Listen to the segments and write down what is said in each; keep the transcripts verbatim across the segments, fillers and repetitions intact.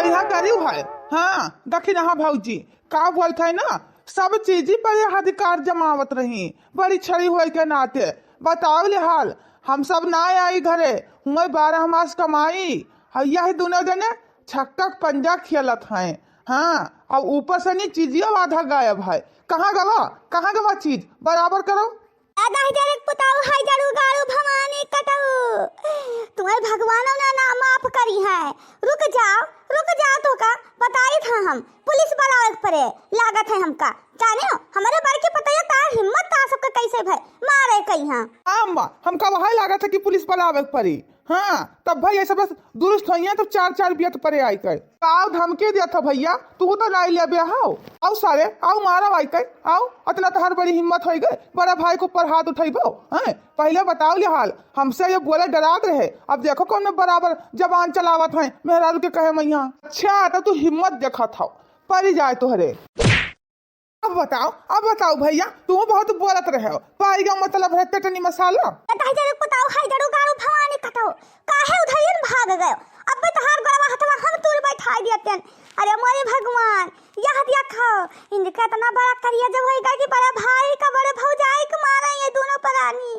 यहाँ करियो है। हाँ, दखिनहा भौजी, का बोलत है ना, सब चीजी पर यह अधिकार जमावत रही, बड़ी छड़ी होए के नाते। बताओ ले हाल, हम सब ना आई घरे, हुए बारह मास कमाई, और यह दोनों जने छक्का के पंजा खेलत हैं। हाँ, अब ऊपर से नी चीजियो आधा गायब है। कहाँ गवा, कहाँ गवा चीज? बराबर करो। ए दहिजर के पुताऊ, है जरू गारू भवानी कटऊ। तुम्हें भगवानो ना, ना माफ करी है। रुक जाओ, रुक जाओ, तोहका बताई था हम। पुलिस बुलावे के परे, लागत है हमका। जाने हो, हमरे बड़की पतैया तार हिम्मत तार सबके कैसे भय, मारे कई हाँ। अम्मा, हमका वही लागत है कि पुलिस बुलावे के परी। हाँ, तब भाई ऐसे बस दुरुस्त होइया तो चार चार बियत परे आई कर। काव धमकी दिया था भैया, तू तो लाई लिया बिया हो। आओ सारे, आओ मारा आई कर, आओ, इतना तो हर बड़ी हिम्मत होई गए, बड़ा भाई के ऊपर हाथ उठाइबो, हैं? पहले बताओ ले हाल, हमसे ये बोले डरात रहे, अब देखो कौन बराबर जबान चलावत है, मेहरारू के कहे मैया। अच्छा, तो तू हिम्मत देखा था, परी जाए तोहरे। अब बताओ, अब बताओ भैया, तू बहुत बोलत रहे हो। पाई का मतलब है चटनी मसाला। बताई जरा बताओ, हाय जरू गारू भवानी कटाओ, काहे उधरियन भाग गयो? अब तोहार गोड़वा हथवा हम तूर बैठाई दियतन। अरे मोरे भगवान, यह दिया खाओ। इनका इतना बड़ा करिया जब होइगा कि बड़े भाई का बड़े भौजाई के मारा ये दोनों परानी।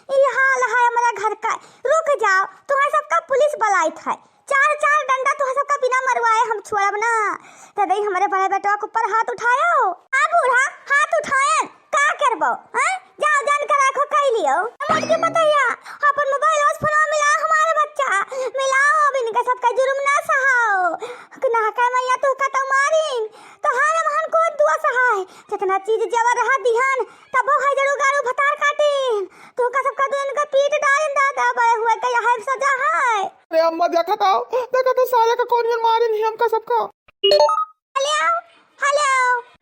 ई हाल है हमारा घर का। रुक जाओ, तुम्हारे सबका पुलिस बुलाइत है। चार चार डंडा तोह सबका बिना मरवाए हम छोड़ब ना। त दई हमरे बड़े बेटवा के ऊपर हाथ उठायो। हाँ बूढ़ा, हाथ उठायन, का करबो? हैं? जाओ जान के रखो, कह लियो। मोटकी पतैया, अपन मोबाइल और फोन मिलाओ हमारे बच्चा। मिलाओ, अब इनका सबका जुर्म ना सहाओ। कि ना का मैया तू का तो मारिन। तो हर हमहन को दुआ सहाय। जितना चीज जेवर रहा दिहन, तब वो है जरू गारू भतार काटिन। तू का सबका दुन का पीट डालिन दादा, बड़े हुए का यह सजा है। अरे अम्मा, देखा तो, देखा तो साले का कौन जन मारे नहीं हमका सबका। हेलो, हेलो।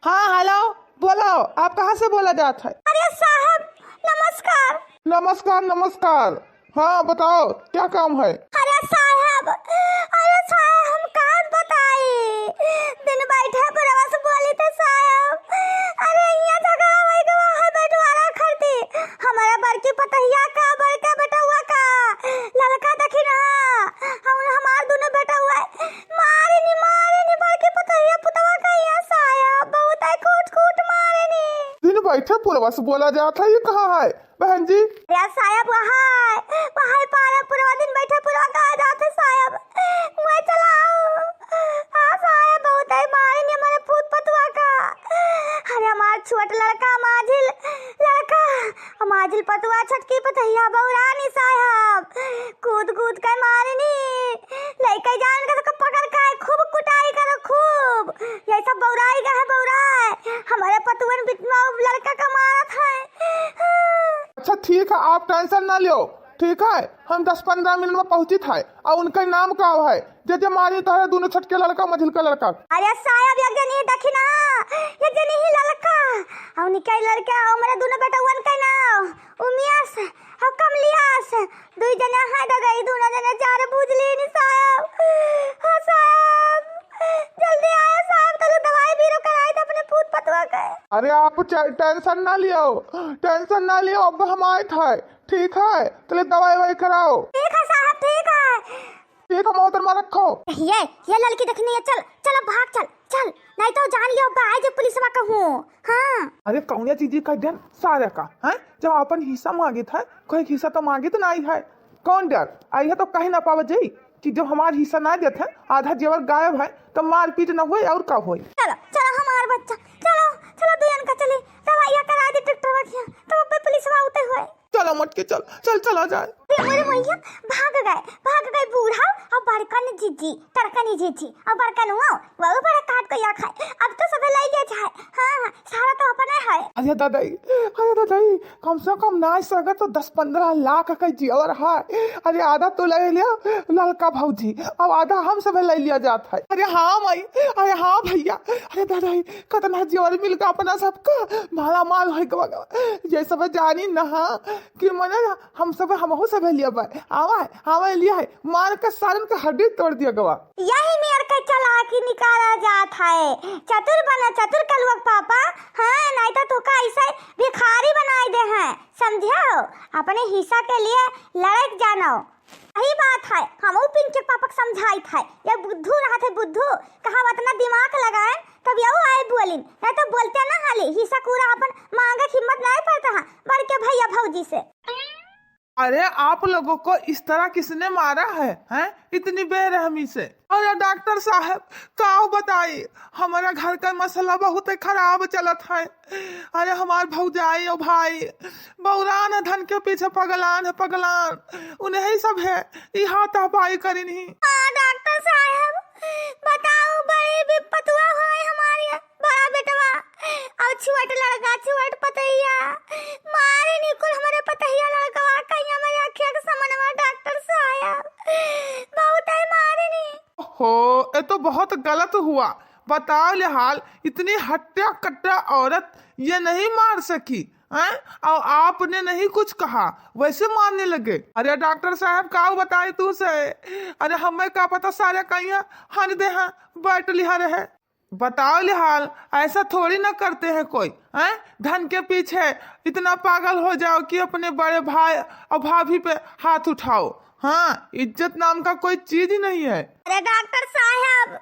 हाँ, हेलो, बोलो, आप कहाँ से बोला जात है? अरे साहब, नमस्कार। नमस्कार, नमस्कार। हाँ, बताओ, क्या काम है? अरे साहब, अरे साहब, हम का बताई, दिन बैठे बुढ़वा से बोली थे साहब। अरे यहाँ झगड़ा वही गवा है बंटवारा खरती। हमारा बड़की पतहिया का, बड़का बेटवा का, लड़का देखी ना, हम हमार दोनों बेटवा मारे नी, मारे नी, बड़की पतहिया पुतवा का यहाँ साहब, बहुत है कूट कूट मारे नी। दिन बैठे पुलवा से बोला जात है, ये कहाँ है बहन जी? अरे साहब, वहाँ है, वहाँ है पारा पुरवा दिन बैठे पुरवा कहाँ जात है साहब? मैं चलाओ। हाँ साहब, बहुत है मारे नी हमारे पूत पतवा का। अरे हमार छोट लड़का, माझिल लड़का, माझिल पतवा, छोटकी पतहिया बौरानी साहब, कूद कूद के मारे नी। लइके जान के सबका पकड़ के खूब कुटाई करो, खूब। ये सब बौराई का है, बौराए। हमारे पतुअन बिटवा लड़का का मारत है। अच्छा ठीक है, आप tension ना लियो, ठीक है? हम दस पन्द्रह मिनट में पहुँचित है। और उनका नाम का है? जे जे मारी तोहरे दोनों छोटके लड़का, मझिल का लड़का। अरे साहब, एक जनी ही दखिना, एक जनी ही लड़का। और उनके लड़का, हमारे दोनों बेटवन के नाम उमियास और कमलियास। दुई जना है दादा, ई दुनो जना जार बुझ ली नी साहब। हाँ साहब, जल्दी आया साहब, तले दवाई बीरो कराई थे अपने पूत पतवा के। अरे आप चे-, tension ना लियो, tension ना लियो, अब हम आए थे, ठीक है, तले दवाई वाई कराओ। ठीक है साहब, ठीक है। ठीक है मोहतरमा, रखो। ये, ये लड़की देखनी है, चल, चल अब भाग, चल, चल, नहीं तो जान लियो, अब आए जे पुलिसवा कहूँ। हाँ। अरे कौन चीज का डर सारे का, हैं? जब अपन हिस्सा मांगित है, कोई हिस्सा तो मांगित नहीं है। कौन डर? आई है तो कहीं ना पावे जाई कि जब हमार हिस्सा ना देत है, आधा जेवर गायब है, तो मारपीट ना होए और का होए? चलो, चलो हमार बच्चा, चलो, चलो दुयन का चली, दवाइया करा दे डॉक्टर बखिया, तो अब पुलिसवा उते होए। चलो मोटकी चल, चल चला जाए। अरे मोरे मैया, भाग गए, भाग गए बूढ़ा, अब बड़कन जीजी, टड़कन जीजी, अब बड़कन हुआ, वो बड़ा काट को या खाए। अब तो सबे लइ लिया जाए। हाँ, हाँ, सारा तो अपने है। अरे दादाई, अरे दादाई, कम से कम नाय सगर तो दस पन्द्रह लाख का जेवर है। अरे आधा तो लइ लिया ललका भौजी, अब आधा हम सबे लइ लिया जात है। अरे हाँ माई, अरे हाँ भैया, अरे दादाई, कतना जेवर मिल गवा अपना सबका, माला माल होइ गवा। ये सब जानी ना कि मने हम सब, हमहू सब लिया बा। आवा, आवा लिया है, मार के सारन के हड्डी तोड़ दिया गवा। यही मेर के चालाकी निकाला जात है। चतुर बना चतुर कलुआ के पापा, हाँ, नहीं तो तोका ऐसे भिखारी बनाई दे हैं, समझो? अपने हिस्सा के लिए लड़ाई जानो। सही बात है, हमहू पिंकी के पापा के समझाइत है। ये बुद्धू रहत है, बुद्धू, कहा उतना दिमाग लगाएन, तब यहू आए बोलिन, नहीं तो बोलते ना हाली, हिस्सा पूरा अपन मांगे के हिम्मत नहीं पड़ता है बड़के भैया भौजी से। अरे, आप लोगों को इस तरह किसने मारा है, हैं? इतनी बेरहमी से। अरे डॉक्टर साहब, काउ बताई, हमारा घर का मसला बहुत खराब चलत है। अरे, हमार भौजाई और भाई बौरान है, धन के पीछे पगलान है, पगलान। उन्हें ही सब है, इहा तहपाई करिन ही। हाँ, डॉक्टर साहब, बताओ, बड़ी विपतुआ होय हमारी, बड़ा बेटवा और छुअट लड़का, छुअट पतैया, मारे नी कुल हमारे पतैया लड़कवा, कहिया मेरे अखिया के समनवा, डॉक्टर साहब, बहुत है मारे नी। हो, ये तो बहुत गलत हुआ। बताओ ले हाल, इतनी हट्टा कट्टा औरत ये नहीं मार सकी, हैं? और आपने नहीं कुछ कहा, वैसे मारने लगे। अरे डॉक्टर साहब, का बताए तू से? अरे हमें का पता सारे कहिया हन दे हैं, बैठ लिहा रहे। बताओ ले हाल, ऐसा थोड़ी ना करते हैं कोई, हैं? धन के पीछे इतना पागल हो जाओ कि अपने बड़े भाई और भाभी पे हाथ उठाओ। हाँ, इज्जत नाम का कोई चीज ही नहीं है। अरे डॉक्टर साहब,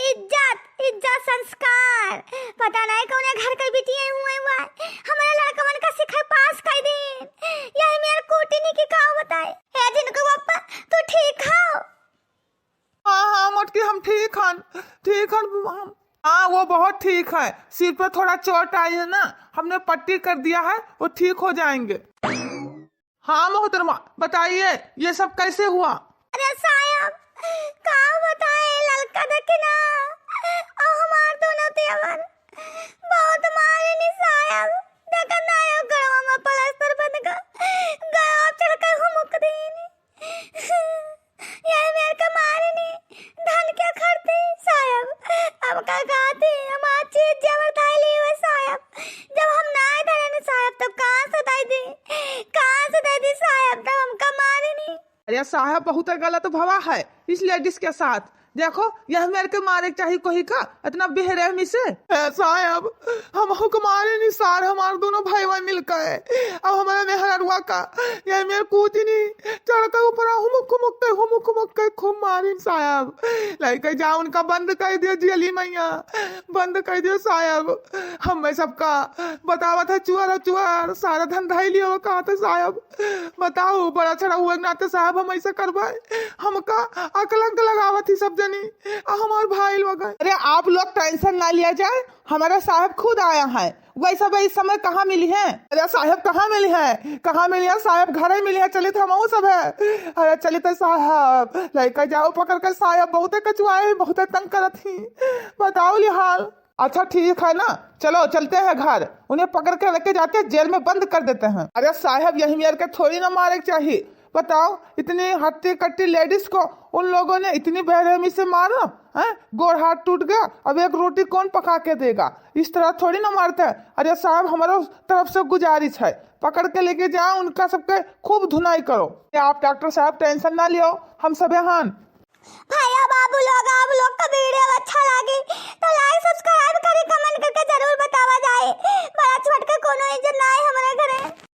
इज्जत, इज्जत संस्कार, पता नहीं कौने घर के बिटिया हुए हुआ है। हमारे लड़कवन का सिखा पास कर दीन, यही मेरे कूटनी की का बताए। हे जिनको पप्पा, तू ठीक हो? हाँ, हाँ, मोटकी, हम ठीक हन, ठीक हन हम। हाँ, वो बहुत ठीक है, सिर पे थोड़ा चोट आई है ना, हमने पट्टी कर दिया है, वो ठीक हो जाएंगे। हाँ मोहतरमा, बताइए, ये सब कैसे हुआ? अरे साहब, का बताए, ललका देखे ना, और हमार दोनों देवर बहुत मारे नी साहब, देखा ना, यो गड़वा में प्लास्टर बंद का, गड़वा चढ़ के हुमुक देनी। ये मेरे के मारे नी, धन के खरते साहब, अब का कहते, हमार चीज जबर धाई ली हुए साहब, जब हम ना धरे नी साहब, तब कहाँ से दे दी, कहाँ से दे दी साहब, तब हमका मारे नी। अरे साहब, बहुत गलत भवा है इस लेडीज के साथ। देखो, यह मेरे के मारे के चाही कोही का, इतना बेरहमी से। ए साहब, हमहू के मारे नी सार, हमार दोनों भाईवा मिलके। अब हमारे मेहररुआ का, यह मेरे कूटनी, चढ़ के ऊपर हुमुक हुमुक के, हुमुक हुमुक के खूब मारिन साहब। लइके जा उनका बंद कर दियो जेली मैया, बंद कर दियो साहब। हमें सबका बतावत है चुअर, चुअर, सारा धन धाई लियो कहत है साहब। बताओ, बड़ा छड़ा हुए के नाते साहब हम ऐसा करबे? हमका अकलंक लगावत ही सब जनी, आ हमार भाई लोग। अरे आप लोग टेंशन ना लिया जाए, हमारा साहब खुद आया है। वैसा भाई इस समय कहाँ मिली है? अरे साहब कहाँ मिली है, कहाँ मिली है साहब? घर ही मिली है, चलित हमहू सब है। अरे चलित है साहब, लइके जाओ पकड़ के साहब, बहुते कचुआए, बहुते तंग करत ही। बताओ ली हाल। अच्छा ठीक है ना, चलो चलते हैं घर, उन्हें पकड़ के लेके जाते हैं, जेल में बंद कर देते हैं। अरे साहब, यही मेर के थोड़ी ना मारे के चाहिए। बताओ, इतनी हट्टी कट्टी लेडीज को उन लोगों ने इतनी बेरहमी से मारा, हैं? गोड़ हाथ टूट गया, अब एक रोटी कौन पका के देगा? इस तरह थोड़ी ना मारते हैं। अरे साहब, हमारे तरफ से गुजारिश है, पकड़ के लेके जाओ, उनका सबके खूब धुनाई करो। आप डॉक्टर साहब टेंशन ना लियो, हम सब यहाँ। भैया बाबू लोग, आप लोग का वीडियो अच्छा लागे तो लाइक सब्सक्राइब करे, कमेंट करके जरूर बतावा जाए। बड़ा छोट के कोनो इज्जत ना है हमारे घरे।